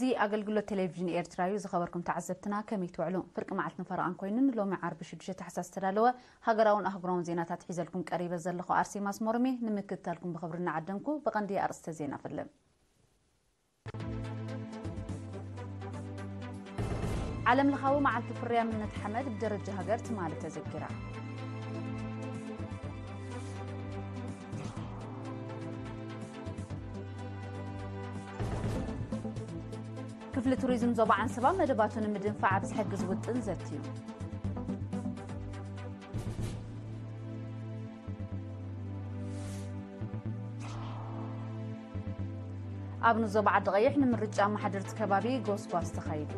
እዚ ኣገልግሎት ቴሌቪዥን ኤርትራ እዩ። ዝኸበርኩም ተዓዘብትና ከመይ ትውዕሉ? ፍርቂ መዓልትን ፈረቓን ኮይኑ ንሎሚ ዓርቢ ሽዱሽተ ታሕሳስ ዝተዳለወ ሃገራውን ኣህጉራውን ዜናታት ሒዘልኩም ቀሪበ ዘለኹ ኣርሴማ ኣስመሮም እየ። ንምክትታልኩም ብኽብሪ እናዓደምኩ ብቐንዲ ኣርእስተ ዜና ፍልም። ዓለም ለኻዊ መዓልቲ ፍርያምነት ሓመድ ብደረጃ ሃገር ትማሊ ተዘኪራ። ክፍሊ ቱሪዝም ዞባ ዓንሰባ መደባቱ ንምድንፋዕ ኣብ ዝሕግዝ ውጥን ዘትዩ። ኣብ ንዞባ ዓዲ ቀይሕ ንምርጫ ኣመሓደርቲ ከባቢ ጎስጓስ ተኻይዱ።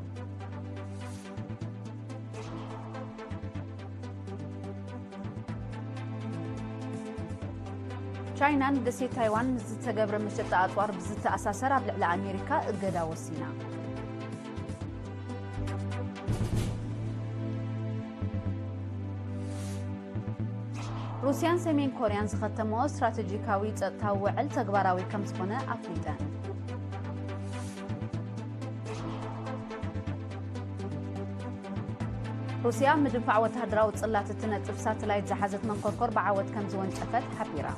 ቻይና ንደሴት ታይዋን ምስ ዝተገብረ መሸጣ ኣጽዋር ብዝተኣሳሰር ኣብ ልዕሊ ኣሜሪካ እገዳ ወሲና። ሩስያን ሰሜን ኮርያን ዝኸተመኦ ስትራቴጂካዊ ጸጥታዊ ውዕል ተግባራዊ ከም ዝኾነ ኣፍሊጠን። ሩስያ ምድንፋዕ ወተሃደራዊ ጽላት እትነጥፍ ሳተላይት ዝሓዘት መንኮርኮር ብዓወት ከም ዝወንጨፈት ሓቢራ።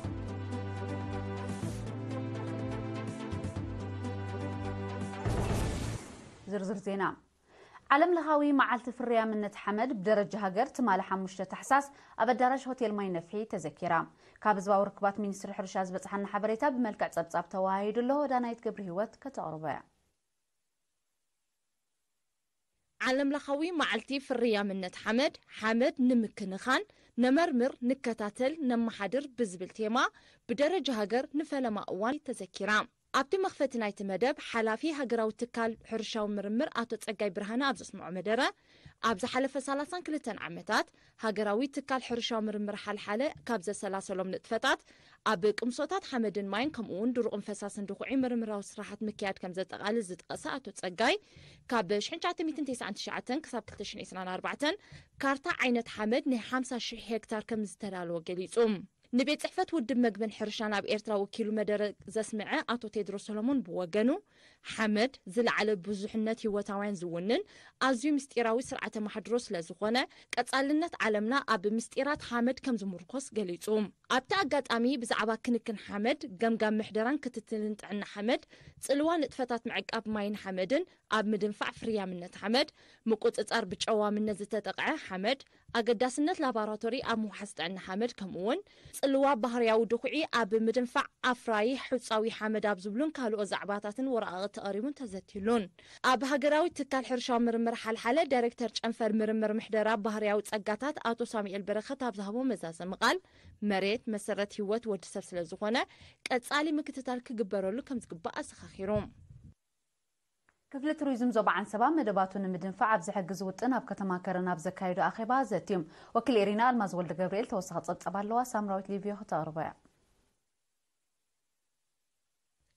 ዝርዝር ዜና። ዓለም ለኻዊ መዓልቲ ፍርያምነት ሓመድ ብደረጃ ሃገር ትማሊ ሓሙሽተ ታሕሳስ ኣብ ኣዳራሽ ሆቴል ማይ ነፍሒ ተዘኪራ። ካብ ህዝባዊ ርክባት ሚኒስትሪ ሕርሻ ዝበጽሓና ሓበሬታ ብመልክዕ ጸብጻብ ተወሃሂዱ ኣሎ። ዳናይት ገብረ ህይወት ከተቕርቦ እያ። ዓለም ለኻዊ መዓልቲ ፍርያምነት ሓመድ፣ ሓመድ ንምክንኻን፣ ነመርምር፣ ንከታተል፣ ነመሓድር ብዝብል ቴማ ብደረጃ ሃገር ንፈለማ እዋን ተዘኪራ። ኣብቲ መኽፈቲ ናይቲ መደብ፣ ሓላፊ ሃገራዊ ትካል ሕርሻዊ ምርምር ኣቶ ጸጋይ ብርሃነ ኣብ ዘስምዖ መደረ፣ ኣብ ዝሓለፈ ሰላሳን ክልተን ዓመታት፣ ሃገራዊ ትካል ሕርሻዊ ምርምር ሓልሓለ ካብ ዘሰላሰሎም ንጥፈታት፣ ኣብ ቅምሶታት ሓመድን ማይን ከምኡ እውን ድሩቕን ፈሳስን ድኹዒ ምርምራዊ ስራሓት ምክያድ ከም ዘጠቓልል ዝጠቐሰ ኣቶ ጸጋይ፣ ካብ ሽሕን ትሽዓተ ሚእትን ተስዓን ትሽዓተን ክሳብ ክልተ ሽሕን ዕስራን ኣርባዕተን ካርታ ዓይነት ሓመድ ናይ ሓምሳ ሽሕ ሄክታር ከም ዝተዳለወ ገሊጹ። ንቤት ጽሕፈት ውድብ መግብን ሕርሻን ኣብ ኤርትራ ወኪሉ መደረ ዘስምዐ ኣቶ ቴድሮስ ሰሎሞን ብወገኑ፣ ሓመድ ዝለዓለ ብዙሕነት ህይወታውያን ዝውንን ኣዝዩ ምስጢራዊ ስርዓተ ማሕድሮ ስለ ዝኾነ፣ ቀጻልነት ዓለምና ኣብ ምስጢራት ሓመድ ከም ዝምርኮስ ገሊጹ። ኣብቲ ኣጋጣሚ ብዛዕባ ክንክን ሓመድ፣ ገምጋም ምሕደራን ክትትልን ጥዕና ሓመድ፣ ጽልዋ ንጥፈታት ምዕቃብ ማይን ሓመድን፣ ኣብ ምድንፋዕ ፍርያምነት ሓመድ፣ ምቁጽጻር ብጨዋምነት ዝተጠቕዐ ሓመድ፣ ኣገዳስነት ላቦራቶሪ ኣብ ምውሓስ ጥዕና ሓመድ፣ ከምኡውን ጽልዋ ባህርያዊ ድኹዒ ኣብ ምድንፋዕ ኣፍራዪ ሑጻዊ ሓመድ ኣብ ዝብሉን ካልኦት ዛዕባታትን ወረቓቕቲ ቀሪቡን ተዘትዩሉን። ኣብ ሃገራዊ ትካል ሕርሻዊ ምርምር ሓልሓለ ዳይሬክተር ጨንፈር ምርምር ምሕደራ ባህርያዊ ጸጋታት ኣቶ ሳሙኤል በረኸት ኣብ ዝሃቦ መዛዘሚ ቃል፣ መሬት መሰረት ህይወት ወዲ ሰብ ስለ ዝኾነ፣ ቀጻሊ ምክትታል ክግበረሉ ከም ዝግባእ ኣዘኻኺሩ። ክፍሊ ቱሪዝም ዞባ ዓንሰባ መደባቱ ንምድንፋዕ ኣብ ዝሕግዝ ውጥን ኣብ ከተማ ከረን ኣብ ዘካየዶ ኣኼባ ዘትዮም። ወኪል ኤሪና ኣልማዝ ወልደ ገብርኤል ተወሳኺ ጸብጻብ ኣለዋ፣ ሳምራዊት ሊብዮ ክተቕርቦ እያ።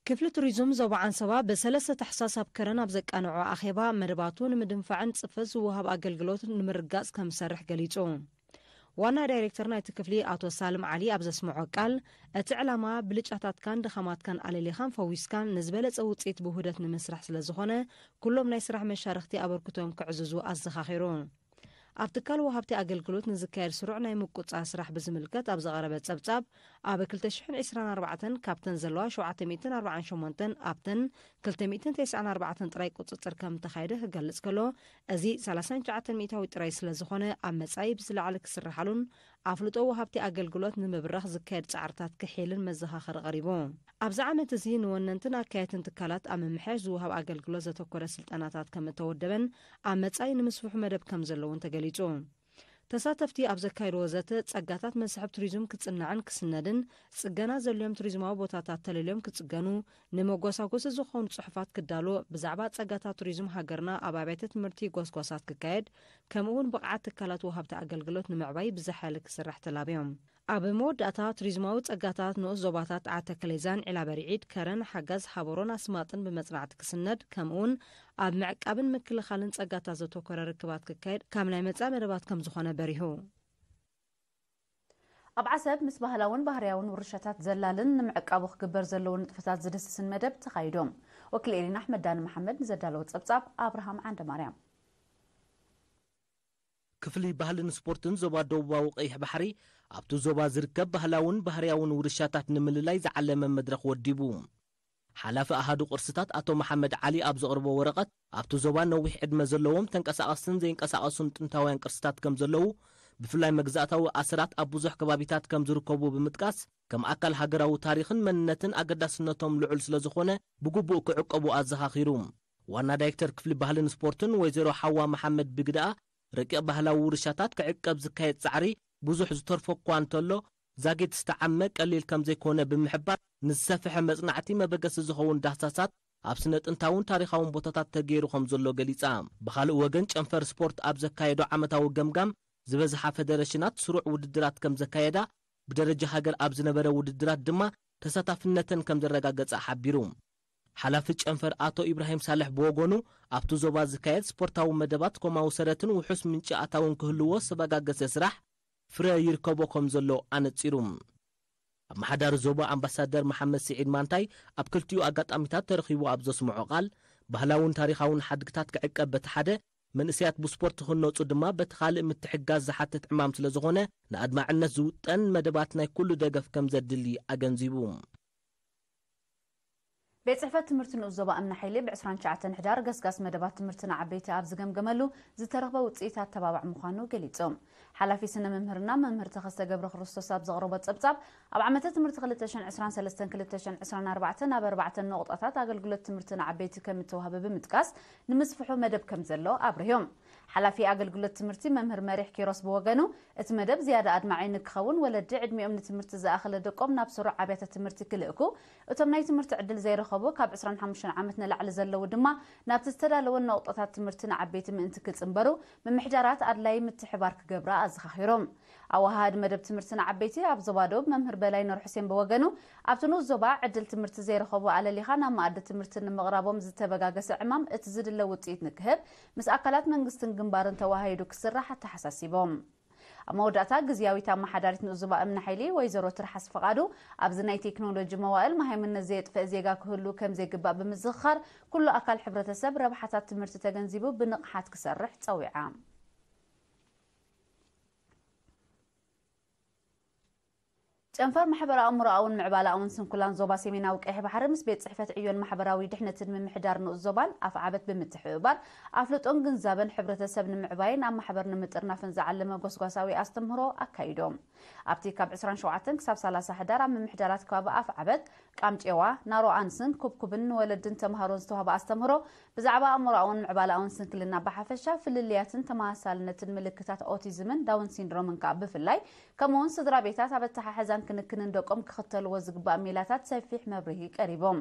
ክፍሊ ቱሪዝም ዞባ ዓንሰባ ብሰለስተ ታሕሳስ ኣብ ከረን ኣብ ዘቃንዖ ኣኼባ መደባቱ ንምድንፋዕን ጽፈት ዝወሃብ ኣገልግሎት ንምርጋጽ ከም ዝሰርሕ ገሊጹ። ዋና ዳይሬክተር ናይቲ ክፍሊ ኣቶ ሳልም ዓሊ ኣብ ዘስምዖ ቃል፣ እቲ ዕላማ ብልጫታትካን ድኻማትካን ኣለሊኻን ፈዊስካን ንዝበለጸ ውጽኢት ብውህደት ንምስራሕ ስለ ዝኾነ፣ ኩሎም ናይ ስራሕ መሻርኽቲ ኣበርክቶኦም ከዕዝዙ ኣዘኻኺሩ። ኣብ ትካል ወሃብቲ ኣገልግሎት ንዝካየድ ስሩዕ ናይ ምቁጽጻር ስራሕ ብዝምልከት ኣብ ዝቐረበ ጸብጻብ፣ ኣብ ክልተ ሽሕን ዕስራን ኣርባዕተን ካብተን ዘለዋ ሸውዓተ ሚእትን ኣርባዓን ሸሞንተን ኣብተን ክልተ ሚእትን ተስዓን ኣርባዕተን ጥራይ ቁጽጽር ከም እተኻየደ ክገልጽ ከሎ፣ እዚ ሰላሳን ትሽዓተን ሚእታዊ ጥራይ ስለ ዝኾነ፣ ኣብ መጻኢ ብዝለዓለ ክስርሓሉን ኣፍልጦ ወሃብቲ ኣገልግሎት ንምብራኽ ዝካየድ ጻዕርታት ክሕይልን መዘኻኸሪ ቀሪቡ። ኣብዚ ዓመት እዚ ንወነንትን ኣካየድትን ትካላት ኣብ ምምሕያሽ ዝወሃብ ኣገልግሎት ዘተኮረ ስልጠናታት ከም እተወደበን ኣብ መጻኢ ንምስፍሑ መደብ ከም ዘለውን ተገሊጹ። ተሳተፍቲ ኣብ ዘካየድዎ ዘተ፣ ጸጋታት መስሕብ ቱሪዝም ክጽናዕን ክስነድን፣ ጽገና ዘድልዮም ቱሪዝማዊ ቦታታት ተለልዮም ክጽገኑ፣ ንመጓሳጎሲ ዝኾኑ ጽሑፋት ክዳሎ፣ ብዛዕባ ጸጋታት ቱሪዝም ሃገርና ኣብ ኣብያተ ትምህርቲ ጎስጓሳት ክካየድ፣ ከምኡ እውን ብቕዓት ትካላት ወሃብቲ ኣገልግሎት ንምዕባይ ብዝሓ ክስራሕ ተላብዮም። ኣብ መወዳእታ፣ ቱሪዝማዊ ጸጋታት ንኡስ ዞባታት ዓዲ ተከሌዛን ዒላበሪዒድ፣ ከረን፣ ሓጋዝ፣ ሃበሮን ኣስማጥን ብመጽናዕቲ ክስነድ፣ ከምኡውን ኣብ ምዕቃብን ምክልኻልን ጸጋታት ዘተኮረ ርክባት ክካየድ ካብ ናይ መጻኢ መደባት ከም ዝኾነ በሪሁ። ኣብ ዓሰብ ምስ ባህላውን ባህርያውን ውርሻታት ዘላልን ንምዕቃቡ ክግበር ዘለዎ ንጥፈታት ዝድስስን መደብ ተኻይዶም። ወኪል ኤሪና ኣሕመድ ዳኒ መሓመድ ንዘዳለዎ ጸብጻብ ኣብርሃም ዓንደማርያም። ክፍሊ ባህልን ስፖርትን ዞባ ደቡባዊ ቀይሕ ባሕሪ ኣብቲ ዞባ ዝርከብ ባህላውን ባህርያውን ውርሻታት ንምልላይ ዝዓለመ መድረኽ ወዲቡ። ሓላፊ ኣሃዱ ቅርስታት ኣቶ መሓመድ ዓሊ ኣብ ዘቕርቦ ወረቐት፣ ኣብቲ ዞባ ነዊሕ ዕድመ ዘለዎም ተንቀሳቐስትን ዘይንቀሳቐሱን ጥንታውያን ቅርስታት ከም ዘለዉ፣ ብፍላይ መግዛእታዊ ኣሰራት ኣብ ብዙሕ ከባቢታት ከም ዝርከቡ ብምጥቃስ፣ ከም ኣካል ሃገራዊ ታሪኽን መንነትን ኣገዳስነቶም ልዑል ስለ ዝኾነ፣ ብግቡእ ክዕቀቡ ኣዘኻኺሩ። ዋና ዳይሬክተር ክፍሊ ባህልን ስፖርትን ወይዘሮ ሓዋ መሓመድ ብግደኣ፣ ረቂቕ ባህላዊ ውርሻታት ክዕቀብ ዝካየድ ጻዕሪ ብዙሕ ዝተርፎ እኳ እንተሎ፣ ዛጊት ዝተዓመ ቀሊል ከም ዘይኮነ ብምሕባር፣ ንዝሰፍሐ መጽናዕቲ መበገሲ ዝኸውን ዳህሳሳት ኣብ ስነ ጥንታውን ታሪኻውን ቦታታት ተገይሩ ከም ዘሎ ገሊጻ። ብኻልእ ወገን፣ ጨንፈር ስፖርት ኣብ ዘካየዶ ዓመታዊ ገምጋም፣ ዝበዝሓ ፈደረሽናት ስሩዕ ውድድራት ከም ዘካየዳ፣ ብደረጃ ሃገር ኣብ ዝነበረ ውድድራት ድማ ተሳታፍነተን ከም ዘረጋገጸ ሓቢሩ። ሓላፊ ጨንፈር ኣቶ ኢብራሂም ሳልሕ ብወገኑ፣ ኣብቲ ዞባ ዝካየድ ስፖርታዊ መደባት ኮማዊ ሰረትን ውሑስ ምንጪ ኣታውን ክህልዎ ዝተበጋገሰ ስራሕ ፍረ ይርከቦ ከም ዘሎ ኣነጺሩ። ኣመሓዳሪ ዞባ ኣምባሳደር መሓመድ ስዒድ ማንታይ ኣብ ክልቲኡ ኣጋጣሚታት ተረኺቡ ኣብ ዘስምዖ ቃል፣ ባህላውን ታሪኻውን ሓድግታት ክዕቀብ በቲ ሓደ፣ መንእሰያት ብስፖርት ክህነጹ ድማ በቲ ካልእ ምትሕግጋዝ ዝሓትት ዕማም ስለ ዝኾነ፣ ንኣድማዕነት ዝውጠን መደባት ናይ ኩሉ ደገፍ ከም ዘድሊ ኣገንዚቡ። ቤት ጽሕፈት ትምህርቲ ንኡስ ዞባ እምኒ ሓይሊ ብ ዕስራን ትሽዓተን ሕዳር ገስጋስ መደባት ትምህርቲ ንዓበይቲ ኣብ ዝገምገመሉ ዝተረኽበ ውጽኢት ኣተባባዕ ምዃኑ ገሊጹ። ሓላፊ ስነ መምህርና መምህር ተኸስተ ገብረ ክርስቶስ ኣብ ዘቕረቦ ጸብጻብ፣ ኣብ ዓመተ ትምህርቲ ክልተ ሽሕን ዕስራን ሰለስተን ክልተ ሽሕን ዕስራን ኣርባዕተን ኣብ ኣርባዕተ ነቑጣታት ኣገልግሎት ትምህርቲ ንዓበይቲ ከም እተዋህበ ብምጥቃስ፣ ንምስፍሑ መደብ ከም ዘሎ ኣብሪሁ። ሓላፊ ኣገልግሎት ትምህርቲ መምህር መሪሕ ኪሮስ ብወገኑ፣ እቲ መደብ ዝያዳ ኣድማዒ ንክኸውን፣ ወለዲ ዕድሚኦም ንትምህርቲ ዝኣኸለ ደቆም ናብ ስሩዕ ኣብያተ ትምህርቲ ክልእኩ፣ እቶም ናይ ትምህርቲ ዕድል ዘይረኸቡ ካብ ዕስራን ሓሙሽተን ዓመት ንላዕሊ ዘለዉ ድማ ናብቲ ዝተዳለወ ነቑጣታት ትምህርቲ ንዓበይቲ ምእንቲ ክጽንበሩ፣ ምምሕዳራት ኣድላዪ ምትሕባር ክገብራ ኣዘኻኺሮም። ኣወሃሃዲ መደብ ትምህርቲ ንዓበይቲ ኣብ ዞባ ደቡብ መምህር በላይ ኑር ሑሴን ብወገኑ፣ ኣብቲ ንኡስ ዞባ ዕድል ትምህርቲ ዘይረኸቡ ኣለሊኻ ናብ መኣዲ ትምህርቲ ንምቕራቦም ዝተበጋገሰ ዕማም እቲ ዝድለ ውጽኢት ንክህብ፣ ምስ ኣካላት መንግስትን ግንባርን ተዋሃሂዱ ክስራሕ ኣተሓሳሲቦም። ኣብ መወዳእታ፣ ግዝያዊት ኣመሓዳሪት ንኡስ ዞባ እምኒ ሓይሊ ወይዘሮ ትርሓስ ፍቓዱ፣ ኣብዚ ናይ ቴክኖሎጂ መዋእል መሃይምነት ዘየጥፈአ ዜጋ ክህሉ ከም ዘይግባእ ብምዝኽኻር፣ ኩሉ ኣካል ሕብረተሰብ ረብሓታት ትምህርቲ ተገንዚቡ ብንቕሓት ክሰርሕ ጸዊዓ። ጨንፈር ማሕበረ ኣእምሮኣውን ምዕባለኣውን ስንኩላን ዞባ ሰሜናዊ ቀይሕ ባሕሪ ምስ ቤት ጽሕፈት ዕዮን ማሕበራዊ ድሕነትን ምምሕዳር ንኡስ ዞባን ኣፍዓበት ብምትሕብባር፣ ኣፍልጦን ግንዛበን ሕብረተሰብ ንምዕባይን ኣብ ማሕበር ንምጥርናፍን ዝዓለመ ጎስጓሳዊ ኣስተምህሮ ኣካይዶም። ኣብቲ ካብ ዕስራን ሸውዓተን ክሳብ ሰላሳ ሕዳር ኣብ ምምሕዳራት ከባቢ ኣፍዓበት፣ ቃምጨዋ፣ ናሮ ኣንስን ኩብኩብን ንወለድን ተምሃሮን ዝተዋህበ ኣስተምህሮ፣ ብዛዕባ ኣእምሮኣውን ምዕባለኣውን ስንክልና ብሓፈሻ፣ ፍልልያትን ተመሳሳልነትን ምልክታት ኦቲዝምን ዳውን ሲንድሮምን ከኣ ብፍላይ፣ ከምኡውን ስድራ ቤታት ኣብ ኣተሓሕዛን ክንክንን ደቆም ክኽተልዎ ዝግባእ ሜላታት ሰፊሕ መብርሂ ቀሪቦም።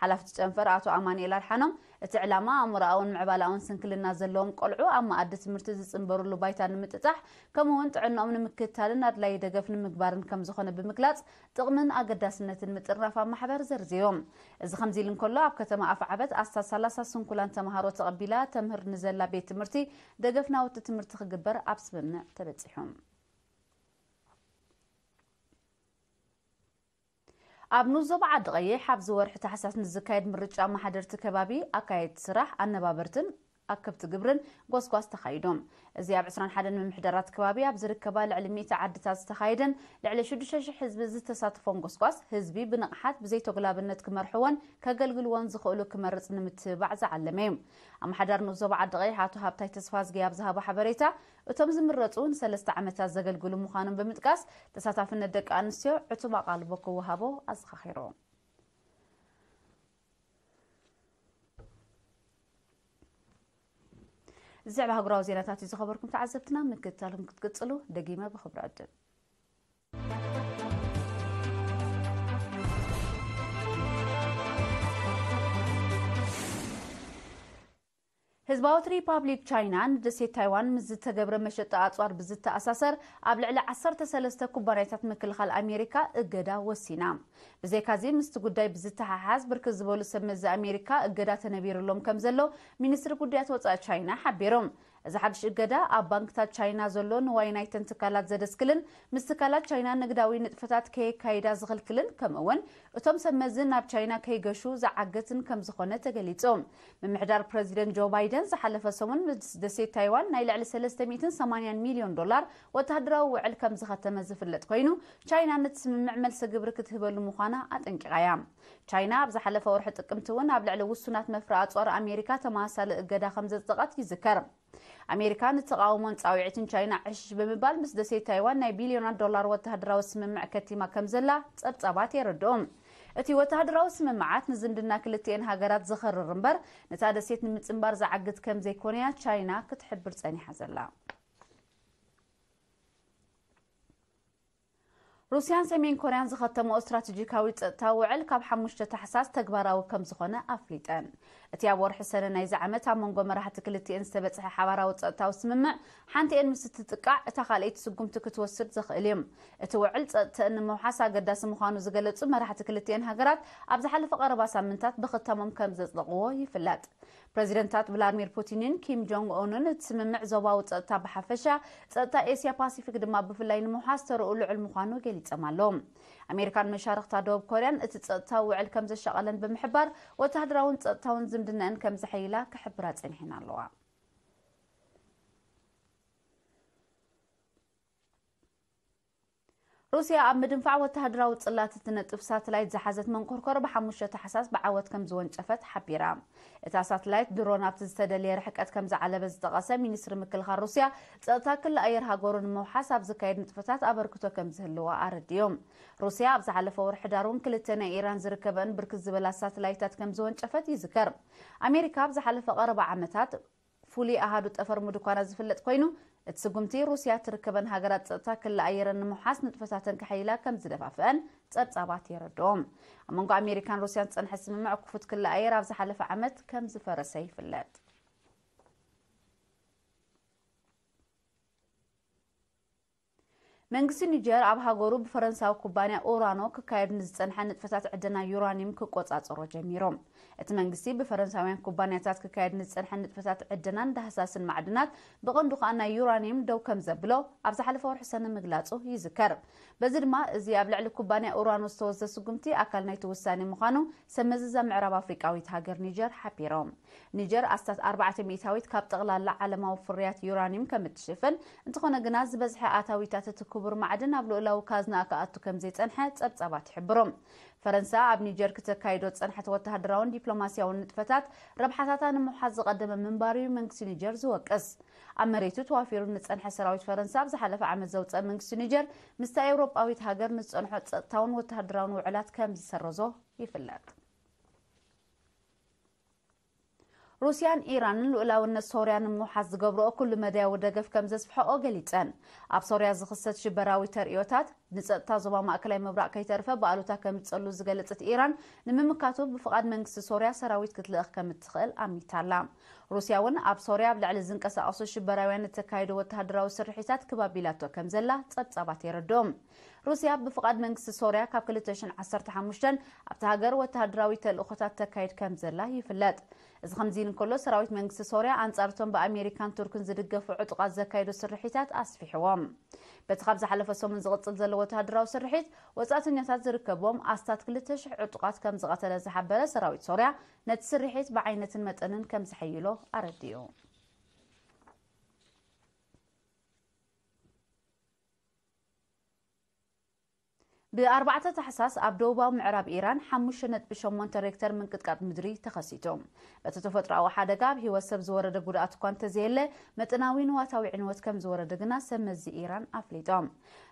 ሓላፊ እቲ ጨንፈር ኣቶ ኣማኑኤል ኣድሓኖም፣ እቲ ዕላማ ኣእምሮኣውን ምዕባለኣውን ስንክልና ዘለዎም ቆልዑ ኣብ መኣዲ ትምህርቲ ዝጽንበሩሉ ባይታ ንምጥጣሕ፣ ከምኡውን ጥዕናኦም ንምክትታልን ኣድላዪ ደገፍ ንምግባርን ከም ዝኾነ ብምግላጽ፣ ጥቕምን ኣገዳስነትን ምጥርናፍ ኣብ ማሕበር ዘርዚሮም። እዚ ከምዚ ኢሉ እንከሎ፣ ኣብ ከተማ ኣፍዓበት ኣስታት ሰላሳ ስንኩላን ተምሃሮ ተቐቢላ ተምህር ንዘላ ቤት ትምህርቲ ደገፍ ናውቲ ትምህርቲ ክግበር ኣብ ስምምዕ ተበጺሑ። ኣብ ንኡስ ዞባ ዓዲ ቀይሕ ኣብዚ ወርሒ ታሕሳስ ንዝካየድ ምርጫ ኣመሓደርቲ ከባቢ፣ ኣካየድቲ ስራሕ፣ ኣነባበርትን ኣከብቲ ግብርን ጎስጓስ ተኻይዶም። እዚ ኣብ ዕስራን ሓደን ምምሕዳራት ከባቢ ኣብ ዝርከባ ልዕሊ ሚእቲ ዓድታት ዝተኻየደን ልዕሊ ሽዱሽተ ሽሕ ህዝቢ ዝተሳተፎን ጎስጓስ፣ ህዝቢ ብንቕሓት ብዘይተጉላብነት ክመርሕዎን ከገልግልዎን ዝኽእሉ ክመርጽ ንምትብባዕ ዝዓለመ እዩ። ኣመሓዳሪ ንኡስ ዞባ ዓዲ ቀይሕ ኣቶ ሃብታይ ተስፋዝጊ ኣብ ዝሃቦ ሓበሬታ፣ እቶም ዝምረጹ ንሰለስተ ዓመታት ዘገልግሉ ምዃኖም ብምጥቃስ፣ ተሳታፍነት ደቂ ኣንስትዮ ዕቱብ ኣቓልቦ ክወሃቦ ኣዘኻኺሩ። እዚ ዘዕባ ኣህጉራዊ ዜናታት እዩ ዝኸበርኩም ተዓዘብትና፣ ምክትታልኩም ክትቅጽሉ ደጊመ ብኽብሪ ዕድም። ህዝባዊት ሪፓብሊክ ቻይና ንደሴት ታይዋን ምስ ዝተገብረ መሸጣ ኣጽዋር ብዝተኣሳሰር ኣብ ልዕሊ ዓሰርተ ሰለስተ ኩባንያታት ምክልኻል ኣሜሪካ እገዳ ወሲና። ብዘይካዚ ምስቲ ጉዳይ ብዝተሓሓዝ ብርክት ዝበሉ ሰብ መዚ ኣሜሪካ እገዳ ተነቢርሎም ከም ዘሎ ሚኒስትሪ ጉዳያት ወጻኢ ቻይና ሓቢሩ። እዚ ሓድሽ እገዳ ኣብ ባንክታት ቻይና ዘሎ ንዋይ ናይተን ትካላት ዘደስክልን ምስ ትካላት ቻይና ንግዳዊ ንጥፈታት ከየካይዳ ዝኽልክልን ከምኡ እውን እቶም ሰብ መዚ ናብ ቻይና ከይገሹ ዝዓግትን ከም ዝኾነ ተገሊጹ። ምምሕዳር ፕረዚደንት ጆ ባይደን ዝሓለፈ ሰሙን ምስ ደሴት ታይዋን ናይ ልዕሊ ሰለስተ ሚእትን ሰማንያን ሚልዮን ዶላር ወተሃደራዊ ውዕል ከም ዝኸተመ ዝፍለጥ ኮይኑ፣ ቻይና ነቲ ስምምዕ መልሲ ግብሪ ክትህበሉ ምዃና ኣጠንቂቓ እያ። ቻይና ኣብ ዝሓለፈ ወርሒ ጥቅምቲ እውን ኣብ ልዕሊ ውሱናት መፍረ ኣጽዋር ኣሜሪካ ተመሳሳሊ እገዳ ከም ዘጽደቐት ይዝከር። ኣሜሪካ ንተቓውሞን ጻውዒትን ቻይና ዕሽሽ ብምባል ምስ ደሴት ታይዋን ናይ ቢልዮናት ዶላር ወተሃደራዊ ስምምዕ ከቲማ ከም ዘላ ጸብጻባት የረድኡ። እቲ ወተሃደራዊ ስምምዓት ንዝምድና ክልቲኤን ሃገራት ዘኸርር እምበር ነታ ደሴት ንምጽንባር ዝዓግት ከም ዘይኮነያ ቻይና ክትሕብር ጸኒሓ ዘላ። ሩስያን ሰሜን ኮርያን ዝኸተመኦ ስትራቴጂካዊ ጸጥታ ውዕል ካብ ሓሙሽተ ታሕሳስ ተግባራዊ ከም ዝኾነ ኣፍሊጠን። እቲ ኣብ ወርሒ ሰነ ናይዚ ዓመት ኣብ መንጎ መራሕቲ ክልቲኤን ዝተበጽሐ ሓባራዊ ጸጥታዊ ስምምዕ ሓንቲኤን ምስ እትጥቃዕ እታ ካልኣይቲ ስጉምቲ ክትወስድ ዘኽእል እዩ። እቲ ውዕል ጸጥተን ንምውሓስ ኣገዳሲ ምዃኑ ዝገለጹ መራሕቲ ክልቲኤን ሃገራት ኣብ ዝሓለፈ ቀረባ ሳምንታት ብኽታሞም ከም ዘጽደቕዎ ይፍለጥ። ፕረዚደንታት ቭላድሚር ፑቲንን ኪም ጆንግ ኡንን እቲ ስምምዕ ዞባዊ ጸጥታ ብሓፈሻ፣ ጸጥታ ኤስያ ፓሲፊክ ድማ ብፍላይ ንምውሓስ ተርኡ ልዑል ምዃኑ ገሊጾም ኣለዉ። ኣሜሪካን መሻርኽታ ደቡብ ኮርያን እቲ ጸጥታዊ ውዕል ከም ዘሻቐለን ብምሕባር፣ ወተሃደራውን ጸጥታውን ዝምድናኣን ከም ዘሐይላ ክሕብራ ጸኒሐን ኣለዋ። ሩስያ ኣብ ምድንፋዕ ወተሃደራዊ ጽላት እትነጥፍ ሳተላይት ዝሓዘት መንኮርኮር ብሓሙሽተ ታሕሳስ ብዓወት ከም ዝወንጨፈት ሓቢራ። እታ ሳተላይት ድሮን ኣብቲ ዝተደልየ ርሕቀት ከም ዝዓለበ ዝጠቐሰ ሚኒስትሪ ምክልኻል ሩስያ፣ ጸጥታ ክሊ ኣየር ሃገሩ ንምውሓስ ኣብ ዝካየድ ንጥፈታት ኣበርክቶ ከም ዝህልዋ ኣረዲኡ። ሩስያ ኣብ ዝሓለፈ ወርሒ ዳር እውን ክልተ ናይ ኢራን ዝርከበን ብርክት ዝበላ ሳተላይታት ከም ዝወንጨፈት ይዝከር። ኣሜሪካ ኣብ ዝሓለፈ ቀረባ ዓመታት ፍሉይ ኣሃዱ ጠፈር ምድኳና ዝፍለጥ ኮይኑ፣ እቲ ስጉምቲ ሩስያ ትርከበን ሃገራት ጸጥታ ክሊ ኣየረን ንምውሓስ ንጥፈታተን ከሐይላ ከም ዝደፋፍአን ጸብጻባት የረድኦም። ኣብ መንጎ ኣሜሪካን ሩስያን ዝጸንሐ ስምምዕ ክፉት ክሊ ኣየር ኣብ ዝሓለፈ ዓመት ከም ዝፈረሰ ይፍለጥ። መንግስቲ ኒጀር ኣብ ሃገሩ ብፈረንሳዊ ኩባንያ ኡራኖ ክካየድ ንዝጸንሐ ንጥፈታት ዕደና ዩራኒየም ክቆጻጸሮ ጀሚሩ። እቲ መንግስቲ ብፈረንሳውያን ኩባንያታት ክካየድ ንዝጸንሐ ንጥፈታት ዕደናን ዳህሳስን ማዕድናት፣ ብቐንዱ ከኣ ናይ ዩራኒየም ደው ከም ዘብሎ ኣብ ዝሓለፈ ወርሒ ሰነ ምግላጹ ይዝከር። በዚ ድማ እዚ ኣብ ልዕሊ ኩባንያ ኡራኖ ዝተወስደ ስጉምቲ ኣካል ናይቲ ውሳኔ ምዃኑ ሰብ መዚ እዛ ምዕራብ ኣፍሪቃዊት ሃገር ኒጀር ሓቢሮም። ኒጀር ኣስታት ኣርባዕተ ሚእታዊት ካብ ጠቕላላ ዓለማዊ ፍርያት ዩራኒየም ከም እትሽፍን፣ እንተኾነ ግና ዝበዝሐ ኣታዊታት እቲ ክቡር ማዕድን ኣብ ልኡላዊ ካዝናኣ ክኣቱ ከም ዘይጸንሐ ጸብጻባት ይሕብሩ። ፈረንሳ ኣብ ኒጀር ክተካይዶ ዝጸንሐት ወተሃደራውን ዲፕሎማስያውን ንጥፈታት ረብሓታታ ንምውሓስ ዝቐደመ ምንባሩ እዩ መንግስቲ ኒጀር ዝወቅስ። ኣብ መሬቱ ተዋፊሩ ንጸንሐ ሰራዊት ፈረንሳ ኣብ ዝሓለፈ ዓመት ዘውጸአ መንግስቲ ኒጀር ምስታ ኤውሮጳዊት ሃገር ንዝጸንሖ ጸጥታውን ወተሃደራውን ውዕላት ከም ዝሰረዞ ይፍለጥ። ሩስያን ኢራንን ልኡላውነት ሶርያ ንምውሓስ ዝገብርኦ ኩሉ መዳያዊ ደገፍ ከም ዘስፍሐኦ ገሊጸን። ኣብ ሶርያ ዝኽሰት ሽበራዊ ተርእዮታት ንጸጥታ ዞባ ማእከላይ ምብራቕ ከይተርፈ ብኣሉታ ከም ዝጸሉ ዝገለጸት ኢራን፣ ንምምካቱ ብፍቓድ መንግስቲ ሶርያ ሰራዊት ክትልእኽ ከም እትኽእል ኣሚታላ። ሩስያ እውን ኣብ ሶርያ ኣብ ልዕሊ ዝንቀሳቐሱ ሽበራውያን እተካይዶ ወተሃደራዊ ስርሒታት ክብ ኣቢላቶ ከም ዘላ ጸብጻባት የረድኦም። ሩስያ ብፍቓድ መንግስቲ ሶርያ ካብ ክልተ ሽሕን ዓሰርተ ሓሙሽተን ኣብታ ሃገር ወተሃደራዊ ተልእኾታት ተካይድ ከም ዘላ ይፍለጥ። እዚ ከምዚ ኢሉ እንከሎ፣ ሰራዊት መንግስቲ ሶርያ ኣንጻር እቶም ብኣሜሪካን ቱርክን ዝድገፉ ዕጡቓት ዘካይዶ ስርሒታት ኣስፊሕዎም። በቲ ካብ ዝሓለፈ ሰሙን ዝቕጽል ዘሎ ወተሃደራዊ ስርሒት፣ ወጻእተኛታት ዝርከብዎም ኣስታት ክልተ ሽሕ ዕጡቓት ከም ዝቐተለ ዝሓበረ ሰራዊት ሶርያ፣ ነቲ ስርሒት ብዓይነትን መጠንን ከም ዝሐይሎ ኣረዲኡ። ብኣርባዕተ ታሕሳስ ኣብ ደቡባዊ ምዕራብ ኢራን ሓሙሽተ ነጥቢ ሸሞንተ ሬክተር ምንቅጥቃጥ ምድሪ ተኸሲቱ። በቲ ተፈጥሮኣዊ ሓደጋ ኣብ ህይወት ሰብ ዝወረደ ጉድኣት እኳ እንተዘየለ፣ መጠናዊ ንዋታዊ ዕንወት ከም ዝወረደ ግና ሰብ መዚ ኢራን ኣፍሊጦም።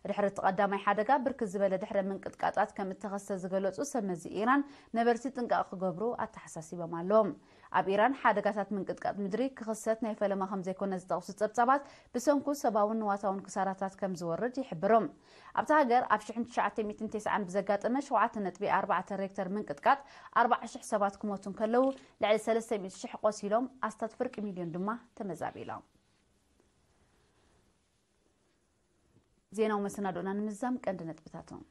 ድሕሪ እቲ ቀዳማይ ሓደጋ ብርክት ዝበለ ድሕረ ምንቅጥቃጣት ከም እተኸስተ ዝገለጹ ሰብ መዚ ኢራን፣ ነበርቲ ጥንቃቕ ክገብሩ ኣተሓሳሲቦም ኣለዎም። ኣብ ኢራን ሓደጋታት ምንቅጥቃጥ ምድሪ ክኽሰት ናይ ፈለማ ከም ዘይኮነ ዝጠቕሱ ጸብጻባት፣ ብሰንኩ ሰብኣውን ንዋታውን ክሳራታት ከም ዝወርድ ይሕብሩ። ኣብታ ሃገር ኣብ ሽሕን ትሽዓተ ሚእትን ተስዓን ብዘጋጠመ ሸውዓተ ነጥቢ ኣርባዕተ ሬክተር ምንቅጥቃጥ ኣርባዓ ሽሕ ሰባት ክሞቱ እንከለዉ፣ ልዕሊ ሰለስተ ሚእቲ ሽሕ ቆሲሎም፣ ኣስታት ፍርቂ ሚልዮን ድማ ተመዛቢሎም። ዜናዊ መሰናዶና ንምዛም ቀንዲ ነጥብታቶም።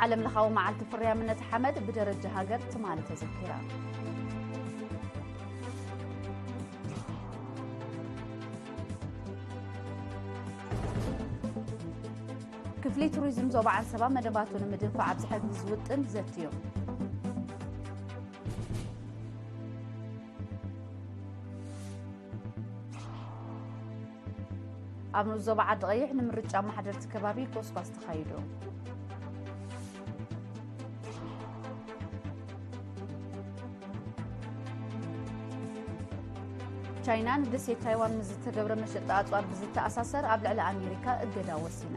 ዓለም ለኻዊ መዓልቲ ፍርያምነት ሓመድ ብደረጃ ሃገር ትማሊ ተዘኪራ። ፍልይ ቱሪዝም ዞባ ዓንሰባ መደባቱ ንምድንፋዕ ኣብ ዝሕግዝ ውጥን ዘትዮም። ኣብ ንኡስ ዞባ ዓዲ ቀይሕ ንምርጫ ማሕደርቲ ከባቢ ጎስጓስ ተኻይዱ። ቻይና ንደሴት ታይዋን ምስ ዝተገብረ መሸጣ ኣጽዋር ብዝተኣሳሰር ኣብ ልዕሊ ኣሜሪካ እገዳ ወሲና።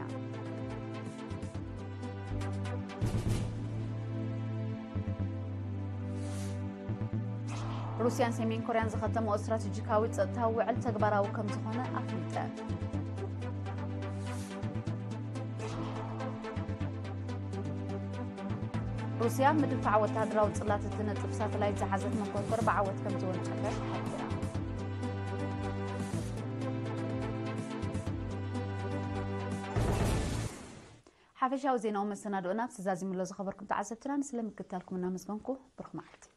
ሩስያን ሰሜን ኮርያን ዝኸተመኦ ስትራቴጂካዊ ጸጥታዊ ውዕል ተግባራዊ ከም ዝኾነ ኣፍሊጠ። ሩስያ ምድፋዕ ወተሃደራዊ ጽላት እትነጥፍ ሳተላይት ዝሓዘት መንኮርኮር ብዓወት ከም ዝወንጨፈት ሓቢራ። ሓፈሻዊ ዜናዊ መሰናድኦና ተዛዚሙሎ ዝኸበርኩም ተዓዘብትና ንስለ ምክታልኩም እናመስገንኩ ብሩኽ መዓልቲ።